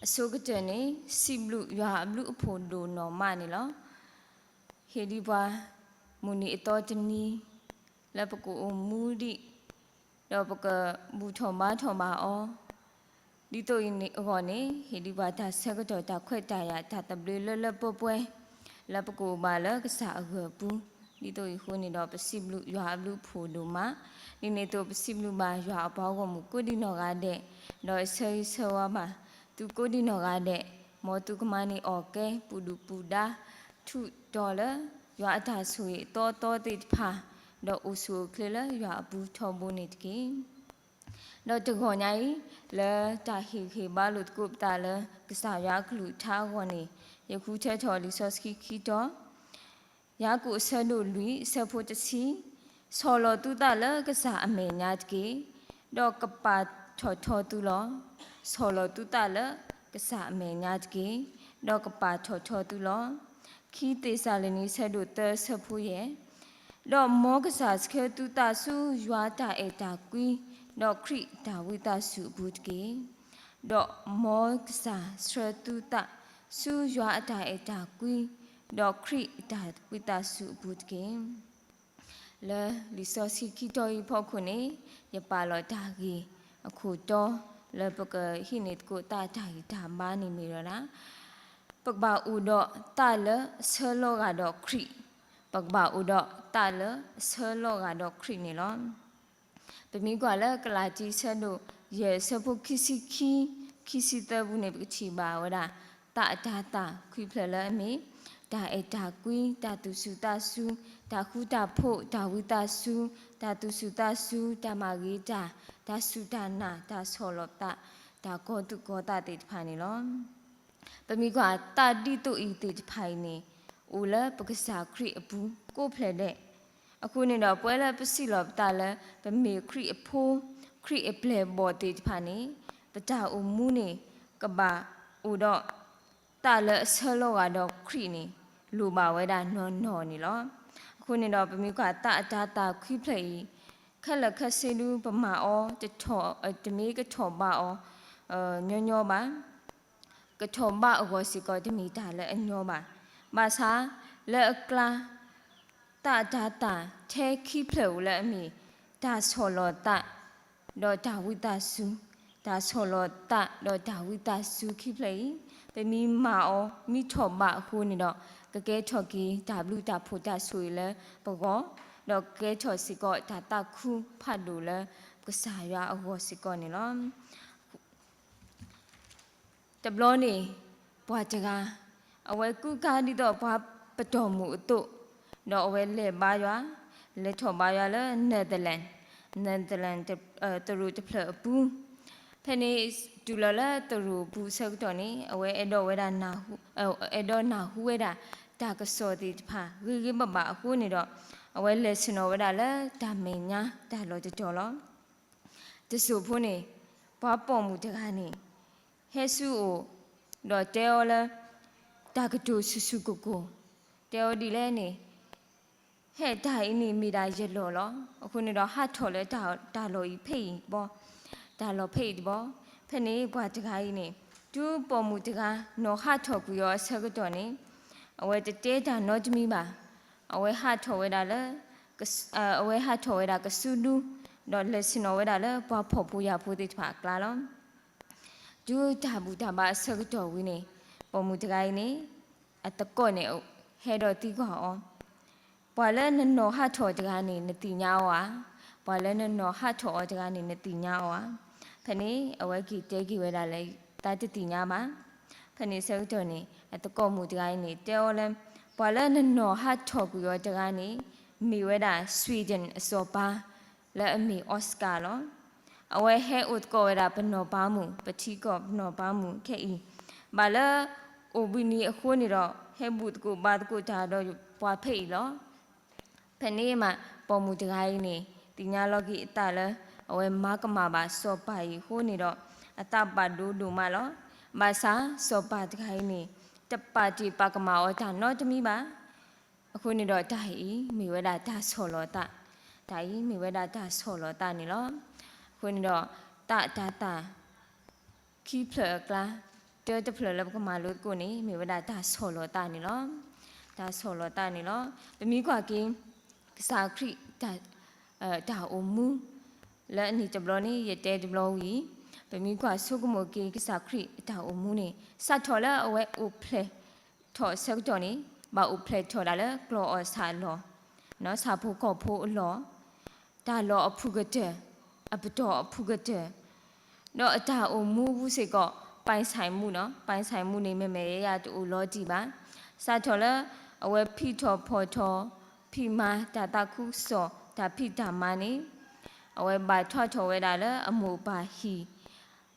အဆိကတၢၢ်န့ၣ် စံးဘျုးယွၤအဘျုးအဖှိၣ်ဒိၣ်နီၢ်မးန့ၣ်လီၤ. ဟ့ၣ်ဒံးပှၤ မုၢ်နံၤအသီတနံၤ လၢပကအိၣ်မူဒံး ဒီးပကဘူၣ်ထီၣ်ဘါထီၣ်ဘၣ်အီၤ, ဒ်သိးအံၤအဂီၢ်န့ၣ် ဟ့ၣ်ဒံးပှၤတၢ်ဆၢကတီၢ် တၢ်ခွဲးတၢ်ယာ် တၢ်သဘျ့လၢလၢပှဲၤပှဲၤ လၢပကအိၣ်ဘၣ်လၢကစၢ်အဂၢၢ်အပူၤ, ဒ်သိးအံၤအဃိန့ၣ်ဒီး ပစံးဘျုးယွၤအဘျုးအဖှိၣ်ဒိၣ်မး, ဒ်န့ၣ်အသိးပစံးဘျုးဘၣ်ယွၤအပှၤဂီၢ်မုၢ်ကိးဒံနီၢ်ဂၤဒဲး, ဒီးဆၢဂ့ၤဆၢဝါဘၣ် သုကိးဒံနီၢ်ဂၤဒဲး, မ်သုကမၤန့ၢ်အီၣ်ကဲ ပူၤဒုၣ်ပူၤဒါ ထူးတီၤလၢ ယွၤအတၢ်ဆိၣ်ဂ့ၤအသီအသီသ့ၣ်တဖၣ်, ဒီးအိၣ်ဆူၣ်အိၣ်ချ့လၢယွၤအပူၤထီဘိန့ၣ်တက့ၢ်. ဒီးတဂီၢ်ညါအံၤ လၢတၢ်ဟ့ၣ်ဂံၢ်ဟ့ၣ်ဘါလိာ်သကိးပသးလၢ ကစၢ်ယွၤအကလုၢ်ကထါအဂီၢ်န့ၣ် ယဃုထၢထီၣ်လံာ်စီဆှံခံတီၤ, ယၤကိာ်အဆၢဒိၣ်လွံၢ် အဆၢဖိတဆံ, ဆီၣ်လီၤသုသးလၢကစၢ်အမဲာ်ညါတက့ၢ်, ဒီးကပာ်ထီၣ်ထီသုလီၤ. ဆီၣ်လီၤသုသးလၢကစၢ်အမဲာ်ညါတက့ၢ်, ဒီးကပာ်ထီၣ်ထီသုလီၤ. ခံသ့းစၤလနံ အဆၢဒိၣ်သၢ အဆၢဖိယဲၢ်, ဒီးမ်ကစၢ်ဆှၢသုသးဆူယွၤအတၢ်အဲၣ်တၢ်ကွံ, ဒီးခရံာ်အတၢ်ဝံသးစူၤအပူၤတက့ၢ်. ဒီးမ်ကစၢ်ဆှၢသုသးဆူယွၤအတၢ်အဲၣ်တၢ်ကွံ, ဒီးခရံာ်အတၢ်ဝံသးစူၤအပူၤတက့ၢ်. လၢလံာ်စီဆှံခံတီၤအံၤအဖီခိၣ်န့ၣ် ယပာ်လီၤတၢ်ဂ့ၢ်အခိၣ်တီ လၢပကဟံးန့ၢ်သကိးသးတၢ်ဂံၢ်တၢ်ဘါန့ၣ်မ့ၢ်ဝဲဒၣ် ပကဘၣ်အိၣ်ဒီးသးလၢအဆၢလီၤဂာ်ဒီးခရံာ်, ပကဘၣ်အိၣ်ဒီးသးလၢအဆၢလီၤဂာ်ဒီးခရံာ်န့ၣ်လီၤ. ပမ့ၢ်ကွၢ်လၢကလၤတံ အဆၢဒိၣ်ယဲၢ် အဆၢဖိခံဆံခံ ခံဆံသၢပူၤန့ၣ် ပကထံၣ်ဘၣ်ဝဲဒၣ် သးအတၤသၣ်ခွံဖျၢၣ်လၢအမ့ၢ် တၢ်အဲၣ်တၢ်ကွံ, တၢ်သူၣ်စူၤသးစူၤ, တၢ်ဃူတၢ်ဖိး, တၢ်ဝံသးစူၤ, တၢ်သူၣ်စူၤသးစူၤ, တၢ်မၤဂ့ၤတၢ်, တၢ်စူၢ်တၢ်နာ်, တၢ်ဆီၣ်လီၤသး, တၢ်ကီၤသူၣ်ကီၤသးသ့ၣ်တဖၣ်န့ၣ်လီၤ. ပမ့ၢ်ကွၢ်သးဒ်သိးအံၤသ့ၣ်တဖၣ်အံၤန့ၣ် အိၣ်လၢပကစၢ်ခရံာ်အပူၤကိးဖျၢၣ်ဒဲး. အဃိန့ၣ်ဒီး ပဝဲလၢပစံးလီၤပသးလၢ ပမ့ၢ်ခရံာ်အဖိ, ခရံာ်အပျဲၢ်အဘီၣ်သ့ၣ်တဖၣ်န့ၣ် ပတၢ်အိၣ်မူန့ၣ် ကဘၣ်အိၣ်ဒီး သးလၢအဆၢလီၤဂာ်ဒီးခရံာ်န့ၣ် လိၣ်ဘၣ်ဝဲဒၣ်နီၢ်နီၢ်န့ၣ်လီၤ. အဃိန့ၣ်ဒီး ပမ့ၢ်ကွၢ်သးအတၤသၣ်ခွံဖျၢၣ်အံၤ ခဲလၢာ်ခဲဆ့ဒု ပမၤအီၤ တမ့ၢ်ကထီၣ်ဘးအီၤ ညီညီဘၣ်. ကထီၣ်ဘးအဂီၢ်စ့ၢ်ကီး တမ့ၢ်တၢ်လၢအညီဘၣ်. ဘၣ်ဆၣ် လၢအကျါ သးအတၤသၣ်ထဲခံဖျၢၣ်အိၣ်လၢအမ့ၢ် တၢ်ဆီၣ်လီၤသး ဒီးတၢ်ဝံသးစူၤ, တၢ်ဆီၣ်လီၤသးဒီးတၢ်ဝံသးစူၤခံဖျၢၣ်အံၤ ပမ့ၢ်မၤအီၤ မ့ၢ်ထီၣ်ဘးအဃိန့ၣ်ဒီး ကကဲထီၣ်က့ၤတၢ်ဘျုးတၢ်ဖှိၣ်တၢ်ဆိၣ်ဂ့ၤလၢပဂီၢ်, ဒီးကကဲထီၣ်စ့ၢ်ကီးတၢ်သးခုဖးဒိၣ်လၢကစၢ်ယွၤအဂီၢ်စ့ၢ်ကီးန့ၣ်လီၤ. တဘျီန့ၣ် ပှၤတဂၤ အဝဲကူကါဒ်သိးပှၤပတီၢ်မုၢ်အသိး, ဒီးအဝဲလဲၤဘါယွၤ, လဲၤထီၣ်ဘါယွၤလၢ Netherlands, Netherlands တရူးတဖျၢၣ်အပူၤ, ဖဲန့ၣ် တုၤလီၤလၢတရူးအပူၤအဆၢကတီၢ်န့ၣ် အဝဲအဲၣ်ဒိးဝဲဒၣ် အဲၣ်ဒိးနၢ်ဟူဝဲဒၣ် တၢ်ကစီၣ်သ့ၣ်တဖၣ် ဂ့ၤဂ့ၤဘၣ်ဘၣ်အဃိန့ၣ်ဒီး အဝဲလဲၤဆ့ၣ်နီၤဝဲဒၣ်လၢတၢ်မဲာ်ညါတၢ်လီၢ်တတီၤလီၤ. တစိၢ်ဖိန့ၣ် ပှၤပိာ်မုၣ်တဂၤန့ၣ် ဟဲဆူအအိၣ် ဒီးတဲအီၤလၢ တၢ်ကတိၤဆူၣ်ဆူၣ်ကိၢ်ကိၢ်, တဲအီၤဒ်လဲၣ်န့ၣ်, ဟဲတၢ်အံၤန့ၣ်မ့ၢ်ဒၣ်ယလီၢ်လီၤ. အဃိန့ၣ်ဒီး ဟးထီၣ်လၢတၢ်လီၢ်အံၤဖဲအံၤတဘျီ, တၢ်လီၢ်ဖဲအံၤတဘျီ, ဖဲန့ၣ်ပှၤတဂၤအံၤန့ၣ် တုၤပိာ်မုၣ်တဂၤနီၤဟးထီၣ်ကွံာ်အီၤအဆၢကတီၢ်န့ၣ် အဝဲတတဲတၢ်နီတမံၤဘၣ်. အဝဲဟးထီၣ်ဝဲဒၣ်လၢ အဝဲဟးထီၣ်ဝဲဒၣ်ကစုဒု, ဒီးလဲၤဆ့ၣ်နီၤဝဲဒၣ်လၢပှၤဖှီၣ်ဖိယာ်ဖိသ့ၣ်တဖၣ်အကျါလီၤ. တုၤတၢ်ဘူၣ်တၢ်ဘါအဆၢကတီၢ်ဝံၤန့ၣ် ပိာ်မုၣ်တဂၤအံၤန့ၣ် အသကိးန့ၣ် ဟဲဒီးသံကွၢ်အီၤ, ပှၤလၢနနီၤဟးထီၣ်တဂၤန့ၣ် နသ့ၣ်ညါအီၤဧါ. ပှၤလၢနနီၤဟးထီၣ်အီၤတဂၤန့ၣ် နသ့ၣ်ညါအီၤဧါ. ဖဲန့ၣ် အဝဲက့ၤတဲက့ၤဝဲဒၣ်လၢ သးတသ့ၣ်ညါဘၣ်. ဖဲန့ၣ်အဆၢကတီၢ်န့ၣ် အသကိးမုၣ်တဂၤအံၤန့ၣ် တဲအီၤလၢ ပှၤလၢနနီၤဟးထီၣ်ကွံာ်အီၤတဂၤန့ၣ် မ့ၢ်ဝဲဒၣ် Sweden အစီၤပၤ လၢအမ့ၢ် Oscar လီၤ. အဝဲဟဲအိၣ်သကိးဝဲဒၣ်ပနီၢ်ပၤမုၣ်, ပထံကီၢ်ပနီၢ်ပၤမုၣ်ခဲအံၤ, ဘၣ်လၢအိၣ်ဘှံးနံၤအဃိန့ၣ်ဒီး ဟဲဘူၣ်သကိးဘါသကိးတၢ်ဒီးပှၤဖဲအံၤလီၤ. ဖဲန့ၣ်မး ပိာ်မုၣ်တဂၤအံၤန့ၣ် သ့ၣ်ညါလီၤက့ၤအသးလၢ အဝဲမၤကမၣ်ဘၣ်စီၤပၤအံၤအဃိန့ၣ်ဒီး အသးဘၣ်ဒိဒိၣ်မးလီၤ. ဘၣ်ဆၣ် စီၤပၤတဂၤအံၤန့ၣ် တပာ်တ့ၢ်ပာ်ကမၣ်အီၤတၢ်နီတမံၤဘၣ်. အဃိန့ၣ်ဒီးတၢ်အံၤမ့ၢ်ဝဲဒၣ်တၢ်ဆီၣ်လီၤသး, တၢ်အံၤမ့ၢ်ဝဲဒၣ်တၢ်ဆီၣ်လီၤသးန့ၣ်လီၤ. အဃိန့ၣ်ဒီး သးတၤသၣ် ခံဖျၢၣ်အကျါ တၢတဖျၢၣ်လၢပကမၤလိသကိးန့ၣ် မ့ၢ်ဝဲဒၣ်တၢ်ဆီၣ်လီၤသးန့ၣ်လီၤ. တၢ်ဆီၣ်လီၤသးန့ၣ်လီၤ. ပမ့ၢ်ကွၢ်က့ၤ ကစၢ်ခရံာ် တၢ်အိၣ်မူ လၢအန့ၣ်တဘျီန့ၣ် ယတဲတဘျီဝံၤ ပမ့ၢ်ကွၢ်ဆိကမိၣ်က့ၤကစၢ်ခရံာ်အတၢ်အိၣ်မူန့ၣ် စးထီၣ်လၢအဝဲအိၣ်ဖျဲၣ်ထီၣ်အဆၢကတီၢ်န့ၣ် ဘၣ်အိၣ်ဖျဲၣ်ထီၣ်ဒၣ်လၢကျီၢ်အီၣ်ဆၣ်အလီၢ်, ဆၣ်ဖိကီၢ်ဖိအလီၢ်, တၢ်လီၢ်အဖုၣ်ကတၢၢ်, အပတီၢ်အဖုၣ်ကတၢၢ်, ဒီးအတၢ်အိၣ်မူအပူၤစ့ၢ်ကီး ပိုင်ဆိုင်မှု နီၤ, ပိုင်ဆိုင်မှုန့ၣ် မ့မ့ၢ်ယဲယတအိၣ်လီၤတံၢ်ဘၣ်. စးထီၣ်လၢ အဝဲဖံးထီၣ်ဖီၣ်ထီၣ် ဖံးမၤတၢ်သးခုကစီၣ် တၢ်ဖံးတၢ်မၤန့ၣ် အဝဲဘၣ်ထွါထီၣ်ဝဲဒၣ်လၢအမိၢ်အပၢ်ဟံၣ်,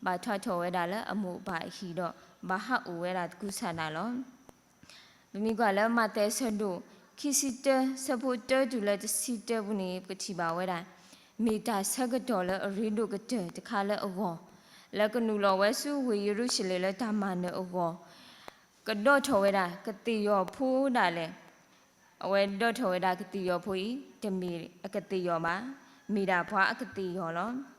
ဘၣ်ထွါထီၣ်ဝဲဒၣ်လၢအမိၢ်အပၢ်ဟံၣ်ဒီး ဘၣ်ဟးအိၣ်ဝဲဒၣ်သကုၤဆးဒးလီၤ. ပမ့ၢ်ကွၢ်လၢမးသဲအဆၢဒိၣ်ခံဆံတၢ ဆၢဖိတၢတုၤလၢတဆံတၢပူၤန့ၣ် ပကထံၣ်ဘၣ်ဝဲဒၣ် မ့ၢ်တၢ်ဆၢကတီၢ်လၢအရ့ဒိၣ်ကတၢၢ်တခါလၢအဂီၢ်, လၢကနုာ်လီၤဝဲဆူဝ့ၢ်ယရူၤၡလ့ၣ်လၢတၢ်မၤနၢၤအဂီၢ်, ကဒီၣ်ထီၣ်ဝဲဒၣ်ကသ့ၣ်ယီၤဖိဒၣ်လဲာ် အဝဲဒီၣ်ထီၣ်ဝဲဒၣ်ကသ့ၣ်ယီၤဖိအံၤ တမ့ၢ်အကသ့ၣ်ယီၤဘၣ်, မ့ၢ်ဒၣ်ပှၤအကသ့ၣ်ယီၤလီၤ.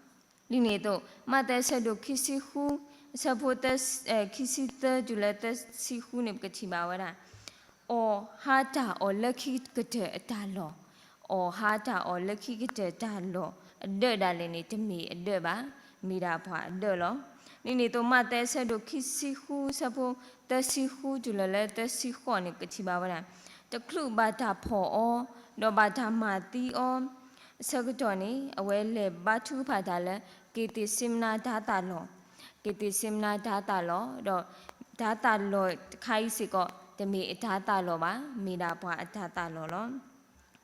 ဒ်န့ၣ်အသိး မးသဲအဆၢဒိၣ်ခံဆံဃု အဆၢဖိသၢ ခံဆံသၢတုၤလၢသၢဆံဃုန့ၣ် ပကထံၣ်ဘၣ်ဝဲဒၣ် အီၣ်ဟါတၢ်အီၣ်လၢခံကတၢၢ်အတၢ်လီၢ်, အီၣ်ဟါတၢ်အီၣ်လၢခံကတၢၢ်တၢ်လီၢ် အဒၢးဒၣ်လဲာ်န့ၣ် တမ့ၢ်အဒၢးဘၣ်, မ့ၢ်ဒၣ်ပှၤအဒၢးလီၤ. ဒ်န့ၣ်အသိး မးသဲအဆၢဒိၣ်ခံဆံဃု အဆၢဖိသၢဆံဃုတုၤလၢလၢသၢဆံဃိးန့ၣ် ပကထံၣ်ဘၣ်ဝဲဒၣ် တချုးဘၣ်တၢ်ဖီၣ်အီၤ ဒီးဘၣ်တၢ်မၤသံအီၤ အဆၢကတီၢ်န့ၣ် အဝဲလဲၤဘါထုကဖၣ်တၢ်လၢ က့ၤသ့ၣ်စ့မနၤတၤသၣ်လီၢ်, က့ၤသ့ၣ်စ့မနၤတၤသၣ်လီၢ်, ဒီးတၤသၣ်လီၢ်တခါအံၤစ့ၢ်ကီး တမ့ၢ်အတၤသၣ်လီၢ်ဘၣ်, မ့ၢ်ဒၣ်ပှၤအတၤသၣ်လီၢ်လီၤ.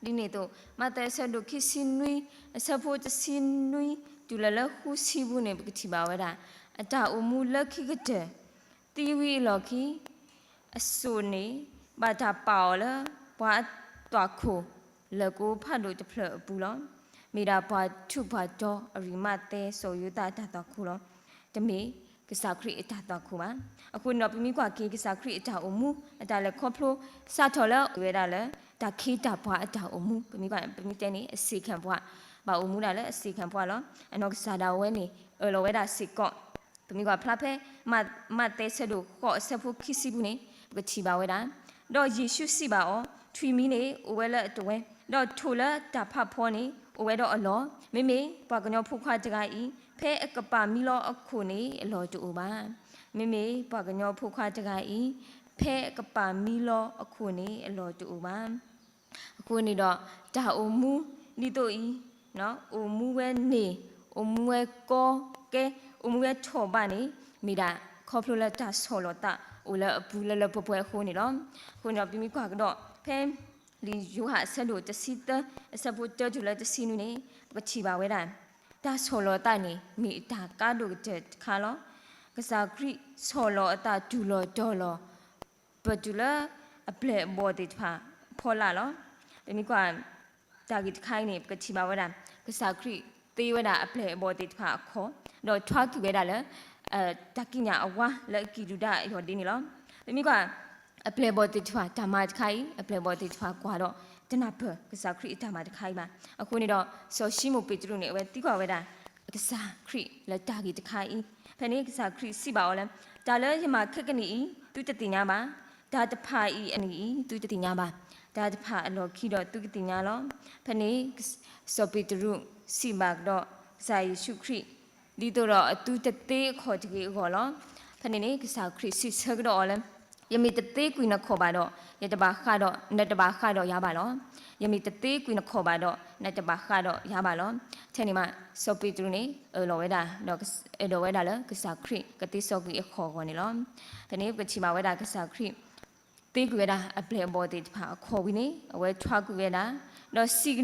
ဒ်န့ၣ်အသိး မးသဲအဆၢဒိၣ်ခံဆံနွံ အဆၢဖိတဆံနွံ တုၤလၢလၢဃုဆံပူၤန့ၣ် ပကထံၣ်ဘၣ်ဝဲဒၣ် အတၢ်အိၣ်မူလၢခံကတၢၢ် သံဝံၤအလီၢ်ခံ အစိၣ်န့ၣ် ဘၣ်တၢ်ပာ်အီၤလၢ ပှၤသွၣ်ခိၣ် လၢၢ်ကိဖးဒိၣ်တဖျၢၣ်အပူၤလီၤ. မ့ၢ်ဒၣ်ပှၤထူးပှၤတီၤအရံးမးသဲစီၤယိၤသးအတၢ်သွၣ်ခိၣ်လီၤ. တမ့ၢ်ကစၢ်ခရံာ်အတၢ်သွၣ်ခိၣ်ဘၣ်. အဃိန့ၣ်ဒီး ပမ့ၢ်ကွၢ်က့ၤကစၢ်ခရံာ်အတၢ်အိၣ်မူ အတၢ်လဲၤခီဖျိ စးထီၣ်လၢအဝဲဒၣ်လၢ တၢ်ခ့တၢ်ပှၤအတၢ်အိၣ်မူ ပမ့ၢ်ကွၢ် ပမ့ၢ်တဲန့ၣ် အဆ့ၣ်ခၣ်ပှၤ ဘၣ်အိၣ်မူဒၣ်လၢအဆ့ၣ်ခၣ်ပှၤလီၤ. အနီၢ်ကစၢ်ဒၣ်ဝဲန့ၣ် အၢၣ်လီၤဝဲဒၣ်စ့ၢ်ကီး ပမ့ၢ်ကွၢ်ဖျါဖဲ မးသဲဆၢဒိၣ်ဃိးအဆၢဖိခံဆံပူၤန့ၣ် ပကထံၣ်ဘၣ်ဝဲဒၣ်, ဒီးယ့ၣ်ၡူးစံးဘၣ်အီၤ, ထွံၣ်မံၤန့ၣ် အိၣ်ဝဲလၢအတဝဲ, ဒီးထိၣ်လၢတၢ်ဖးဖီန့ၣ် အိၣ်ဝဲဒီးအလီၢ်, မ့မ့ၢ်ပှၤကညီဖိခွါတဂၤအံၤ ဖဲအကပာ်မံလီၤအခိၣ်န့ၣ် အလီၢ်တအိၣ်ဘၣ်. မ့မ့ၢ်ပှၤကညီဖိခွါတဂၤအံၤ ဖဲအကပာ်မံလီၤအခိၣ်န့ၣ် အလီၢ်တအိၣ်ဘၣ်. အဃိန့ၣ်ဒီး တၢ်အိၣ်မူဒ်သိးအံၤ အိၣ်မူဝဲန့ၣ် အိၣ်မူဝဲကီကဲ အိၣ်မူဝဲထီၣ်ဘးန့ၣ် မ့ၢ်ဒၣ်ခီဖျိလၢတၢ်ဆီၣ်လီၤသးအိၣ်လၢအပူၤလၢလၢပှဲၤပှဲၤအဃိန့ၣ်လီၤ. အဃိန့ၣ်ဒီး ပမ့ၢ်ကွၢ်ကဒီး ဖဲလံာ်ယိၤဟၣ်အဆၢဒိၣ်တဆံသၢ အဆၢဖိတၢတုၤလၢတဆံနွံန့ၣ် ပကထံၣ်ဘၣ်ဝဲဒၣ် တၢ်ဆီၣ်လီၤသးန့ၣ် မ့ၢ်အတၢ်ကါဒိၣ်ကတၢၢ်တခါလီၤ. ကစၢ်ခရံာ်ဆီၣ်လီၤအသးတုၤလီၤတီၤလီၤ ပတုၤလၢအပျဲၢ်အဘီၣ်သ့ၣ်တဖၣ်အဖီလာ်လီၤ. ပမ့ၢ်ကွၢ် တၢ်ဂ့ၢ်တခါအံၤန့ၣ် ပကထံၣ်ဘၣ်ဝဲဒၣ် ကစၢ်ခရံာ်သ့ဝဲဒၣ်အပျဲၢ်အဘီၣ်သ့ၣ်တဖၣ်အခီၣ်, ဒီးထွါကွံာ်ဝဲဒၣ်လၢ တၢ်ကံးညာ်အဝါလၢအကံၣ်ဒုၣ်ဒါအယီၢ်ဒ့န့ၣ်လီၤ. ပမ့ၢ်ကွၢ် အပျဲၢ်အဘီၣ်သ့ၣ်တဖၣ် တၢ်မၤတခါအံၤ အပျဲၢ်အဘီၣ်သ့ၣ်တဖၣ်ကွၢ်ဒီး တနၢ်ပၢၢ်ကစၢ်ခရံာ်အတၢ်မၤတခါအံၤဘၣ်. အဃိန့ၣ်ဒီး စီၤၡံမိၣ်ပ့းတရူးန့ၣ် အဝဲသံကွၢ်ဝဲဒၣ် ကစၢ်ခရံာ်လၢတၢ်ဂ့ၢ်တခါအံၤ, ဖဲန့ၣ်ကစၢ်ခရံာ်စံးဘၣ်အီၤလၢ တၢ်လၢယမၤခဲကနံၣ်အံၤ သုတသ့ၣ်ညါဘၣ်, တၢ်တဖၣ်အံၤအနံၣ်အံၤ သုတသ့ၣ်ညါဘၣ်, တၢ်တဖၣ်အလီၢ်ခံဒီးသုကသ့ၣ်ညါလီၤ. ဖဲန့ၣ် စီၤပ့းတရူးစံးဘၣ်ကဒီး ကစၢ်ယ့ၣ်ၡူးခရံာ် ဒ်သိးဒီးအသုတသ့အခီၣ်တဂ့ၤအဂီၢ်လီၤ. ဖဲန့ၣ်န့ၣ် ကစၢ်ခရံာ်စံးဆၢကဒီးအီၤလၢ ယမ့ၢ်တသ့ကွံာ်နခီၣ်ဘၣ်ဒီး ယတဘၣ်ဃးဒီး နတဘၣ်ဃးဒီးယၤဘၣ်လီၤ. ယမ့ၢ်တသ့ကွံာ်နခီၣ်ဘၣ်ဒီး နတဘၣ်ဃးဒီးယၤဘၣ်လီၤ. ထဲန့ၣ်မး စီၤပ့းတရူးန့ၣ် အၢၣ်လီၤဝဲဒၣ် ဒီးအဲၣ်ဒိးဝဲဒၣ်လၢကစၢ်ခရံာ်ကသ့စီကွံာ်အခီၣ်အဂီၢ်န့ၣ်လီၤ. ဖဲန့ၣ်ပကထံၣ်ဘၣ်ဝဲဒၣ်ကစၢ်ခရံာ် သ့ကွံာ်ဝဲဒၣ်အပျဲၢ်အဘီၣ်သ့ၣ်တဖၣ်အခီၣ်ဝံၤန့ၣ် အဝဲထွါကွံာ်ဝဲဒၣ် ဒီးစံးက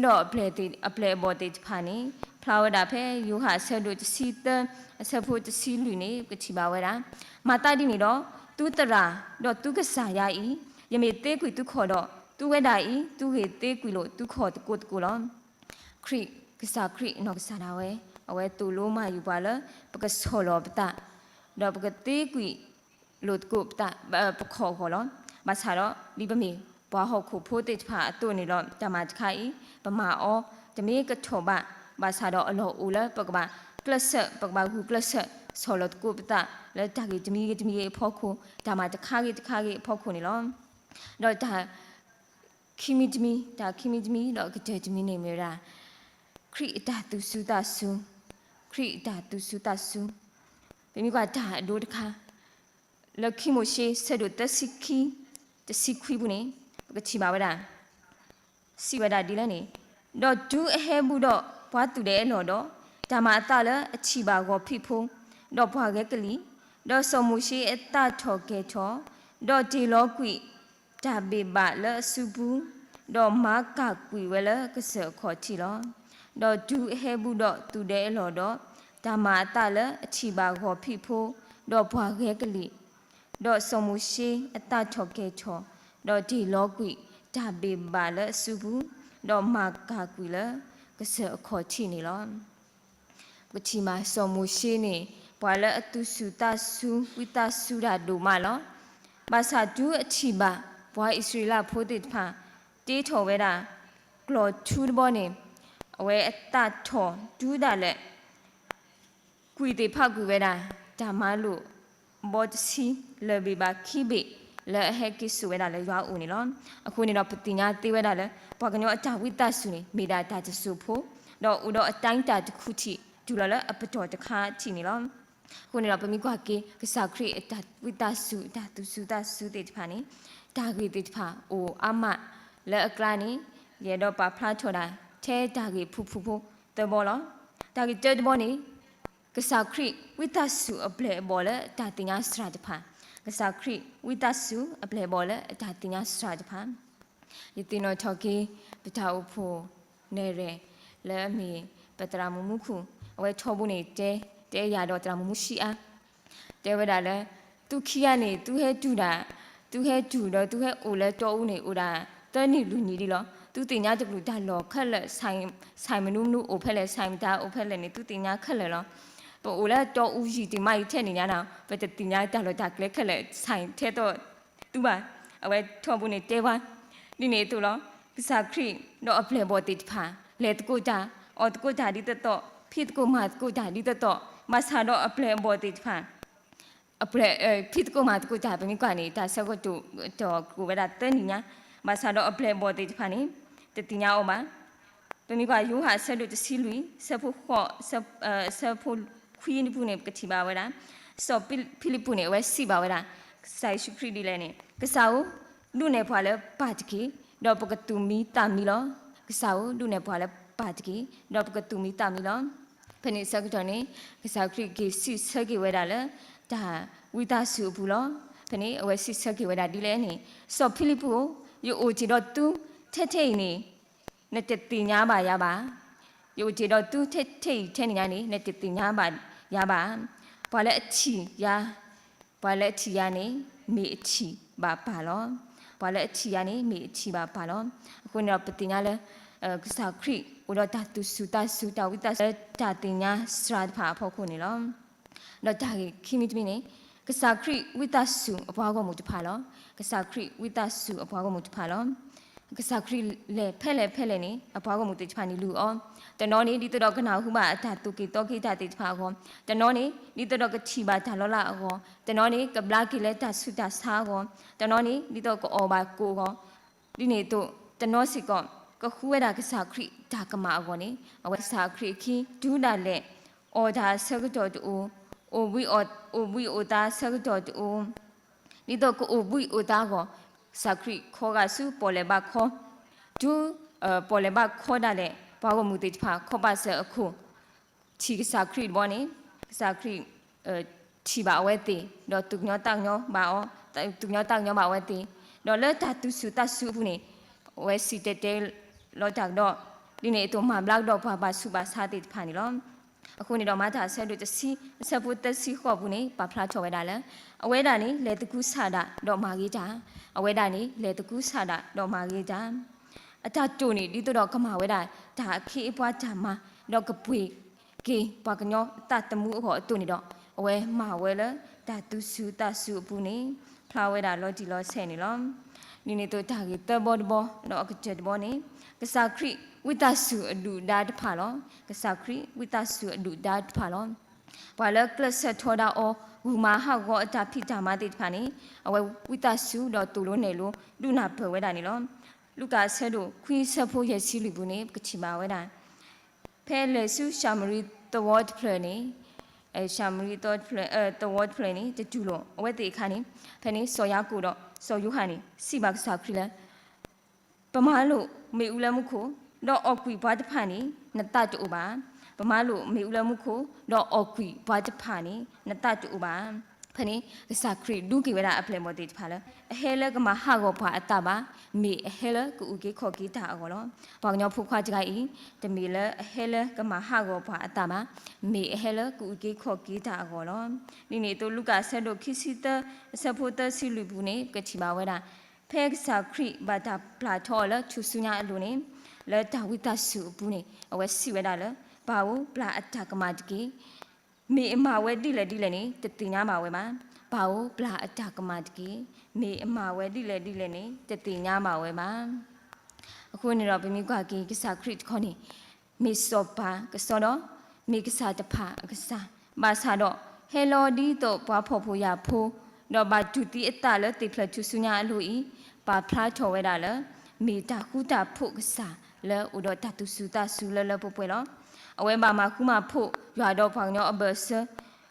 ဒီးအပျဲၢ်အဘီၣ်သ့ၣ်တဖၣ်န့ၣ် ဖျါဝဲဒၣ်ဖဲယိၤဟၣ်အဆၢဒိၣ်တဆံသၢ အဆၢဖိတဆံလွံၢ်န့ၣ် ပကထံၣ်ဘၣ်ဝဲဒၣ် မၤသးဒ်န့ၣ်ဒီး သုသရၣ် ဒီးသုကစၢ်ယၤအံၤ ယမ့ၢ်သ့ကွံာ်သုခီၣ်ဒီး သုဝဲဒၣ်အံၤ သုဂ့ၤသ့ကွံာ်လိာ်သုခီၣ်သကိးသကိးလီၤ. ခရံာ် ကစၢ်ခရံာ်အနီၢ်ကစၢ်ဒၣ်ဝဲ အဝဲသိၣ်လိမၤယုၤပှၤလၢ ပကဆီၣ်လီၤပသး ဒီးပကသ့ကွံာ်လိာ်သကိးပသး ပခီၣ်အဂီၢ်လီၤ. ဘၣ်ဆၣ်ဒီး ဒ်ပမ့ၢ်ပှၤဟီၣ်ခိၣ်ဖိသ့ၣ်တဖၣ်အသိးန့ၣ်လီၤ. တၢ်မၤတခါအံၤ ပမၤအီၤ တမ့ၢ်ကထီၣ်ဘး ဘၣ်ဆၣ်ဒီးအလီၢ်အိၣ်လၢပကဘၣ်ကျဲးစၢး ပကဘၣ်ဂုာ်ကျဲးစၢး ဆီၣ်လီၤသကိးပသးလၢတၢ်ဂ့ၢ်တမံၤဂ့ၤတမံၤဂ့ၤအဖီခိၣ်, တၢ်မၤတခါဂ့ၤတခါဂ့ၤအဖီခိၣ်န့ၣ်လီၤ. ဒီးတၢ်ခံမံၤတမံၤ, တၢ်ခံမံၤတမံၤ ဒီးအကတၢၢ်တမံၤန့ၣ်မ့ၢ်ဝဲဒၣ် ခရံာ်အတၢ်သူၣ်စူၤသးစူၤ, ခရံာ်အတၢ်သူၣ်စူၤသးစူၤ. ပမ့ၢ်ကွၢ်တၢ်အဒိတခါ လၢခံမိၤၡ့ဆၢဒိၣ်သၢဆံခံ တဆံခွံပူၤန့ၣ် ပကထံၣ်ဘၣ်ဝဲဒၣ် စံးဝဲဒၣ်ဒ်လဲၣ်န့ၣ်, ဒီးတုၤအဟဲဘူးဒီးပှၤသူၣ်ဒဲအလီၢ်ဒီး, တၢ်မၤအသးလၢအထံၣ်ဘၣ်ဂီၤဖံးဖိ, ဒီးပှၤဂဲၤကလံၣ်, ဒီးစီၤမိၤၡ့အသးထီၣ်ကယ်ထီၣ်, ဒီးတ့ၢ်လီၤကွံာ်တၢ်ဘ့ၣ်ဘၣ်လၢအစုပူၤ, ဒီးမၤကၢ်ကွံာ်ဝဲလၢကစၢၢ်အခီၣ်ထံးလီၤ. ဒီးတုၤအဟဲဘူးဒီးသူၣ်ဒဲအလီၢ်ဒီး, တၢ်မၤအသးလၢအထံၣ်ဘၣ်ဂီၤဖံးဖိ, ဒီးပှၤဂဲၤကလံၣ်, ဒီးစီၤမိၤၡ့အသးထီၣ်ကယ်ထီၣ်, ဒီးတ့ၢ်လီၤကွံာ်တၢ်ဘ့ၣ်ဘၣ်လၢအစုပူၤ, ဒီးမၤကၢ်ကွံာ်လၢကစၢၢ်အခီၣ်ထံးန့ၣ်လီၤ. ပကထံၣ်မးစီၤမိၤၡ့န့ၣ် ပှၤလၢအသူၣ်စူၤသးစူၤ ဝံသးစူၤတၢ်ဒိၣ်မးလီၤ. ဘၣ်ဆၣ်တုၤအထံၣ်ဘၣ် ပှၤအံၣ်စရ့လးဖိသ့ၣ်တဖၣ် တ့ထီၣ်ဝဲဒၣ် ကျီၢ်ထူတဘီန့ၣ် အဝဲအသးထီၣ်တုၤဒၣ်လဲာ် ကွံာ်သ့ၣ်ဖးကွံာ်ဝဲဒၣ် တၢ်မၤလိာ်ဘီတဆံ လၢၢ်ဘ့ၣ်ဘၣ်ခံဘ့ၣ် လၢအဟဲက့ၤစိာ်ဝဲဒၣ်လၢယွၤအအိၣ်န့ၣ်လီၤ. အဃိန့ၣ်ဒီး ပသ့ၣ်ညါသ့ဝဲဒၣ်လၢ ပှၤကညီအတၢ်ဝံသးစူၤန့ၣ် မ့ၢ်ဒၣ်တၢ်တစိၢ်ဖိ, ဒီးအိၣ်ဒီးအတၢ်တၢ်တခူထံး တုၤလီၤလၢအပတီၢ်တခါထံးန့ၣ်လီၤ. အဃိန့ၣ်ဒီး ပမ့ၢ်ကွၢ်က့ၤ ကစၢ်ခရံာ်အတၢ်ဝံသးစူၤ အတၢ်သူၣ်စူၤသးစူၤသ့ၣ်တဖၣ်န့ၣ် တၢ်ဂ့ၢ်သ့ၣ်တဖၣ်အိၣ်အါမးလၢအကျါန့ၣ် ယအဲၣ်ဒိးပာ်ဖျါထီၣ်ဒၣ် ထဲတၢ်ဂ့ၢ်ဖုၣ်ဖုၣ်ဖိသၢဘီလီၤ. တၢ်ဂ့ၢ်တၢတဘီန့ၣ် ကစၢ်ခရံာ်ဝံသးစူၤအပျဲၢ်အဘီၣ်လၢတၢ်သ့ၣ်ညါစှၤတဖၣ်, ကစၢ်ခရံာ်ဝံသးစူၤအပျဲၢ်အဘီၣ်လၢတၢ်သ့ၣ်ညါစှၤတဖၣ် ယသ့ၣ်နီၣ်ထီၣ်က့ၤ ပတၢ်အိၣ်ဖှိၣ်နဲၣ်ရွဲၣ် လၢအမ့ၢ်ပသရၣ်မုၣ်မူခိၣ် အဝဲထီဘိန့ၣ်တဲ တဲယၤဒီးသရၣ်မုၣ်မူဆံအါ တဲဝဲဒၣ်လၢ သုခံဂၤန့ၣ် သုဟဲတုၤဒၣ်, သုဟဲတုၤဒီးသုဟဲအိၣ်လၢတီအူန့ၣ် အိၣ်ဒၣ်သၢနံၣ်လွံၢ်နံၣ်ဒ်လီၤ. သုသ့ၣ်ညါတကလုာ်တၢ်လီၢ်ခဲလၢာ်, ဆိုင်မနုၤမနုၤအိၣ်ဖဲလဲၣ်, ဆိုင်မတၤအိၣ်ဖဲလဲၣ်န့ၣ် သုသ့ၣ်ညါခဲလၢာ်လီၤ. ပအိၣ်လၢတီအူယံာ်တံၢ်မးယံာ်ထဲန့ၣ်ညါနီၤ ပတသ့ၣ်ညါတၢ်လီၢ်တၢ်ကျဲခဲလၢာ် ဆိုင်ထဲသိး သုဘၣ်. အဝဲထီဘိန့ၣ်တဲပှၤ ဒ်န့ၣ်အသိးလီၤ. ကစၢ်ခရံာ်ဒီးအပျဲၢ်အဘီၣ်သ့ၣ်တဖၣ် လဲၤသကိးတၢ်, အီၣ်သကိးတၢ်ဒ်သိးသိး, ဖံးသကိးမၤသကိးတၢ်ဒ်သိးသိး, ဘၣ်ဆၣ်ဒီးအပျဲၢ်အဘီၣ်သ့ၣ်တဖၣ် အပျဲၢ် ဖံးသကိးမၤသကိးတၢ် ပမ့ၢ်ကွၢ်န့ၣ် တၢ်ဆၢကတီၢ် တီၢ်ကိးဝဲဒၣ်သၢနံၣ်ညါ, ဘၣ်ဆၣ်ဒီးအပျဲၢ်အဘီၣ်သ့ၣ်တဖၣ်န့ၣ် တသ့ၣ်ညါအီၤဘၣ်. ပမ့ၢ်ကွၢ်ယိၤဟၣ်အဆၢဒိၣ်တဆံလွံၢ် ဆၢဖိဃိး ဆၢဖိခွံနံၣ်ပူၤန့ၣ် ပကထံၣ်ဘၣ်ဝဲဒၣ် စီၤဖံလံးပူးန့ၣ် အဝဲစံးဘၣ်ဝဲဒၣ် ကစၢ်ယ့ၣ်ၡူးခရံာ်ဒ်လဲၣ်န့ၣ် ကစၢ်ဧၢ, ဒုးနဲၣ်ပှၤလၢပၢ်တက့ၢ်, ဒီးပကသူၣ်မံသးမံလီၤ. ကစၢ်ဧၢ, ဒုးနဲၣ်ပှၤလၢပၢ်တက့ၢ်, ဒီးပကသူၣ်မံသးမံလီၤ. ဖဲန့ၣ်ဆၢကတီၢ်န့ၣ် ကစၢ်ခရံာ်က့ၤစံးဆၢက့ၤဝဲဒၣ်လၢ တၢ်ဝံသးစူၤအပူၤလီၤ. ဖဲန့ၣ် အဝဲစံးဆၢက့ၤဝဲဒၣ်ဒ်လဲၣ်န့ၣ်, စီၤဖံလံးပူးဧၢ, ယအိၣ်တ့ၢ်ဒီးသုထဲထဲအံၤန့ၣ် နတသ့ၣ်ညါဘၣ်ယၤဘၣ်. ယအိၣ်တ့ၢ်ဒီးသုထဲထဲအံၤထဲန့ၣ်ညါန့ၣ် နတသ့ၣ်ညါဘၣ်ယၤဘၣ်. ပှၤလၢအထံၣ်ယၤ, ပှၤလၢအထံၣ်ယၤန့ၣ် မ့ၢ်အထံၣ်ဘၣ်ပၢ်လီၤ. ပှၤလၢအထံၣ်ယၤန့ၣ် မ့ၢ်အထံၣ်ဘၣ်ပၢ်လီၤ. အဃိန့ၣ်ဒီး ပသ့ၣ်ညါလၢ ကစၢ်ခရံာ်အိၣ်ဒီးတၢ်သူၣ်စူၤသးစူၤ တၢ်ဝံသးစူၤလၢတၢ်သ့ၣ်ညါစှၤတဖၣ်အဖီခိၣ်န့ၣ်လီၤ. ဒီးတၢ်ဂ့ၢ်ခံမံၤတမံၤန့ၣ် ကစၢ်ခရံာ်ဝံသးစူၤအပှၤဂီၢ်မုၢ်တဖၣ်လီၤ. ကစၢ်ခရံာ်ဝံသးစူၤအပှၤဂီၢ်မုၢ်တဖၣ်လီၤ. ကစၢ်ခရံာ်လဲၤဖဲလဲၣ်ဖဲလဲၣ်န့ၣ် အပှၤဂီၢ်မုၢ်သ့ၣ်တဖၣ်န့ၣ်လူၤအီၤ, တနီၤန့ၣ် ဒ်သိးဒီးကနၢ်ဟူဘၣ်အတၢ်သိၣ်က့ၤသီက့ၤတၢ်သ့ၣ်တဖၣ်အဂီၢ်, တနီၤန့ၣ် ဒ်သိးဒီးကထံၣ်ဘၣ်တၢ်လီၤလးအဂီၢ်, တနီၤန့ၣ် ကဘျါက့ၤလၢတၢ်ဆူးတၢ်ဆါအဂီၢ်, တနီၤန့ၣ် ဒ်သိးကအီၣ်ဘၣ်ကိၣ်အဂီၢ်, ဒ်န့ၣ်အသိး တနီၤစ့ၢ်ကီး ကဃုဝဲဒၣ်ကစၢ်ခရံာ်တၢ်ကမၣ်အဂီၢ်န့ၣ် အဝဲကစၢ်ခရံာ်အခံ တုၤဒၣ်လဲာ် အီၣ်တၢ်အဆၢကတီၢ်တအိၣ်, အိၣ်ဘှံးအိၣ်သါအဆၢကတီၢ်တအိၣ်, ဒ်သိးကအိၣ်ဘှံးအိၣ်သါအဂီၢ်, ကစၢ်ခရံာ်ခီဂာ်ဆူပီၣ်လဲၣ်ဘၣ်ခီ, တုၤ ပီၣ်လဲၣ်ဘၣ်ခီဒၣ်လဲာ် ပှၤဂီၢ်မုၢ်သ့ၣ်တဖၣ် ခီပာ်စၢၤအခိၣ် ထံၣ်ကစၢ်ခရံာ်တဘျီန့ၣ် ကစၢ်ခရံာ် ထံၣ်ဘၣ်အဝဲသ့ၣ် ဒီးသူၣ်ကညီၤသးကညီၤဘၣ်အီၤ, သူၣ်ကညီၤသးကညီၤဘၣ်အဝဲသ့ၣ်, ဒီးလၢတၢ်သူၣ်စူၤသးစူၤအပူၤန့ၣ် အဝဲစံၣ်တဲၤတဲလီၤတၢ်ကဒီး, ဒ်န့ၣ်အသိးမၤဘျါကဒီးပှၤဘၣ်ဆူးဘၣ်ဆါသ့ၣ်တဖၣ်န့ၣ်လီၤ. အဃိန့ၣ်ဒီး မၤတၢ်အဆၢဒိၣ်တဆံ အဆၢဖိသၢဆံဃိးအပူၤန့ၣ် ပာ်ဖျါထီၣ်ဝဲဒၣ်လၢ အဝဲဒၣ်န့ၣ် လဲၤသကူစၢ်ဒၣ်ဒီးမၤဂ့ၤတၢ်, အဝဲဒၣ်န့ၣ် လဲၤသကူစၢ်ဒၣ်ဒီးမၤဂ့ၤတၢ် အတၢ်တိာ်န့ၣ် ဒ်သိးဒီးကမၤဝဲဒၣ် တၢ်အခ့အပှၤတၢ်မၤ ဒီးကပှ့ၤက့ၤပှၤကညီအသးသမူအဂီၢ်အသိးန့ၣ်ဒီး အဝဲမၤဝဲလၢတၢ်သူၣ်စူၤသးစူၤအပူၤန့ၣ် ဖျါဝဲဒၣ်လီၤတံၢ်လီၤဆဲးန့ၣ်လီၤ. ဒ်န့ၣ်အသိးတၢ်ဂ့ၢ်သၢဘီတဘီ ဒီးအကတၢၢ်တဘီန့ၣ် ကစၢ်ခရံာ်ဝံသးစူၤအဒုၣ်ဒါတဖၣ်လီၤ. ကစၢ်ခရံာ်ဝံသးစူၤအဒုၣ်ဒါတဖၣ်လီၤ. ပှၤလၢကျဲးစၢးထီဒါအီၤ ဂုာ်မၤဟးဂီၤအတၢ်ဖံးတၢ်မၤသ့ၣ်တဖၣ်န့ၣ် အဝဲဝံသးစူၤဒီးသိၣ်လိနဲၣ်လိ ဒုးနၢ်ပၢၢ်ဝဲဒၣ်န့ၣ်လီၤ. လူၤကၣ်အဆၢဒိၣ်ခွံအဆၢဖိယဲၢ်ဆံလွံၢ်ပူၤန့ၣ် ပကထံၣ်ဘၣ်ဝဲဒၣ် ဖဲလဲၤဆူၡၤမရံသဝီတဖျၢၣ်န့ၣ်, ၡၤမရံသဝီတဖျၢၣ်န့ၣ် တတူၢ်လိာ် အဝဲသ့ၣ်အခါန့ၣ် ဖဲန့ၣ် စီၤယၤကိာ်ဒီးစီၤယိၤဟၣ်န့ၣ် စံးဘၣ်ကစၢ်ခရံာ်လၢ ပမၤလိာ်မ့ၣ်အူလၢမူခိၣ်, ဒီးအီၣ်ကွံာ်ပှၤတဖၣ်န့ၣ် နသးတအိၣ်ဘၣ်. ပမၤလိာ်မ့ၣ်အူလၢမူခိၣ်, ဒီးအီၣ်ကွံာ်ပှၤတဖၣ်န့ၣ် နသးတအိၣ်ဘၣ်. ဖဲန့ၣ် ကစၢ်ခရံာ်ဒုးက့ၤဝဲဒၣ်အပျဲၢ်အဘီၣ်သ့ၣ်တဖၣ်လၢ အဟဲလၢကမၤဟးဂီၤပှၤအသးဘၣ်, မ့ၢ်အဟဲလၢကအုၣ်က့ၤခီၣ်က့ၤတၢ်အဂီၢ်လီၤ. ပှၤကညီဖိခွါတဂၤအံၤ တမ့ၢ်လၢအဟဲလၢကမၤဟးဂီၤပှၤအသးဘၣ်, မ့ၢ်အဟဲလၢကအုၣ်က့ၤခီၣ်က့ၤတၢ်အဂီၢ်လီၤ. ဒ်န့ၣ်အသိး လူၤကၣ်အဆၢဒိၣ်ခံဆံသၢ အဆၢဖိသၢဆံလွံၢ်ပူၤန့ၣ် ပကထံၣ်ဘၣ်ဝဲဒၣ် ဖဲကစၢ်ခရံာ်ဘၣ်တၢ်ပျၢ်ထီအီၤလၢထူၣ်စုညါအလိၤန့ၣ် လၢတၢ်ဝံသးစူၤအပူၤန့ၣ် အဝဲစံးဝဲဒၣ်လၢ ပၢ်ဧၢ, ပျၢ်အတၢ်ကမၣ်တက့ၢ်. မ့ၢ်အမၤဝဲဒ်လဲၣ်ဒ်လဲၣ်န့ၣ် တသ့ၣ်ညါဘၣ်ဝဲဘၣ်. ပၢ်ဧၢ, ပျၢ်အတၢ်ကမၣ်တက့ၢ်. မ့ၢ်အမၤဝဲဒ်လဲၣ်ဒ်လဲၣ်န့ၣ် တသ့ၣ်ညါဘၣ်ဝဲဘၣ်. အဃိန့ၣ်ဒီး ပမ့ၢ်ကွၢ်က့ၤကစၢ်ခရံာ်တခီန့ၣ် မ့ၢ်စီၤပၤကစီဒီ, မ့ၢ်ကစၢ်တဖၣ်အကစၢ်, ဘၣ်ဆၣ်ဒီး ဟဲလီၤဒ်သိးပှၤဖှီၣ်ဖိယာ်ဖိ, ဒီးဘၣ်တူၢ်သံအသးလၢသ့ၣ်ဖျၢၣ်ထူၣ်စုညါအလိၤအံၤ, ပာ်ဖျါထီၣ်ဝဲဒၣ်လၢ မ့ၢ်တၢ်ဃူတၢ်ဖိးကစၢ်လၢအိၣ်ဒီးတၢ်သူၣ်စူၤသးစူၤလၢလၢပှဲၤပှဲၤလီၤ. အဝဲဘၣ်မၤဃူမၤဖိးယွၤဒီးပှၤကညီအဘၢၣ်စၢၤ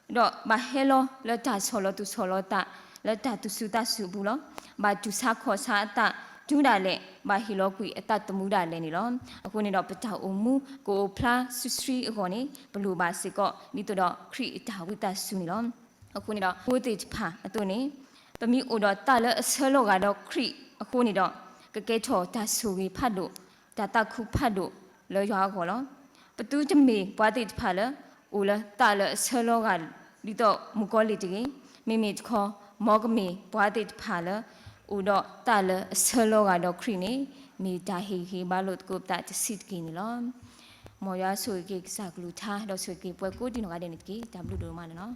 ဒီးဘၣ်ဟဲလီၤလၢတၢ်ဆီၣ်လီၤသူၣ်ဆီၣ်လီၤသး လၢတၢ်သူၣ်စူၤသးစူၤအပူၤလီၤ. ဘၣ်တူၢ်ဆါခီၣ်ဆါအသးတုၤဒၣ်လဲာ် ဘၣ်ဟ့ၣ်လီၤကွံာ်အသးသမူဒၣ်လဲာ်န့ၣ်လီၤ. အဃိန့ၣ်ဒီး ပတၢ်အိၣ်မူကအိၣ်ဖျါဆှံဆှံအဂီၢ်န့ၣ် ပလိၣ်ဘၣ်စ့ၢ်ကီး ဒ်သိးဒီးခရံာ်အတၢ်ဝံသးစူၤန့ၣ်လီၤ. အဃိန့ၣ်ဒီး ဖိသ့ၣ်တဖၣ်အသိးန့ၣ် ပမ့ၢ်အိၣ်ဒီးသးလၢအဆၢလီၤဂာ်ဒီးခရံာ်အဃိန့ၣ်ဒီး ကကဲထီၣ်တၢ်ဆိၣ်ဂ့ၤဖးဒိၣ်, တၢ်သးခုဖးဒိၣ်လၢယွၤအဂီၢ်လီၤ. ပသုတမ့ၢ်ပှၤသ့ၣ်တဖၣ်လၢ အိၣ်လၢသးလၢအဆၢလီၤဂာ် ဒ်သိးမုၣ်ကီၤလံၢ်တဂ့ၤ, မ့မ့ၢ်တခီ မ်ကမ့ၢ်ပှၤသ့ၣ်တဖၣ်လၢ အိၣ်ဒီးသးလၢအဆၢလီၤဂာ်ဒီးခရံာ်န့ၣ် မ့ၢ်တၢ်ဟ့ၣ်ဂံၢ်ဟ့ၣ်ဘါလိာ်သကိးပသးတဆံးတက့ၢ်န့ၣ်လီၤ. မ်ယွၤဆိၣ်ဂ့ၤက့ၤကစၢ်ကလုၢ်ကထါ ဒီးဆိၣ်ဂ့ၤက့ၤပှၤကိးဒံနီၢ်ဂၤဒဲးန့ၣ်တက့ၢ်. တၢ်ဘျုးဒိၣ်မးန့ၣ်လီၤ.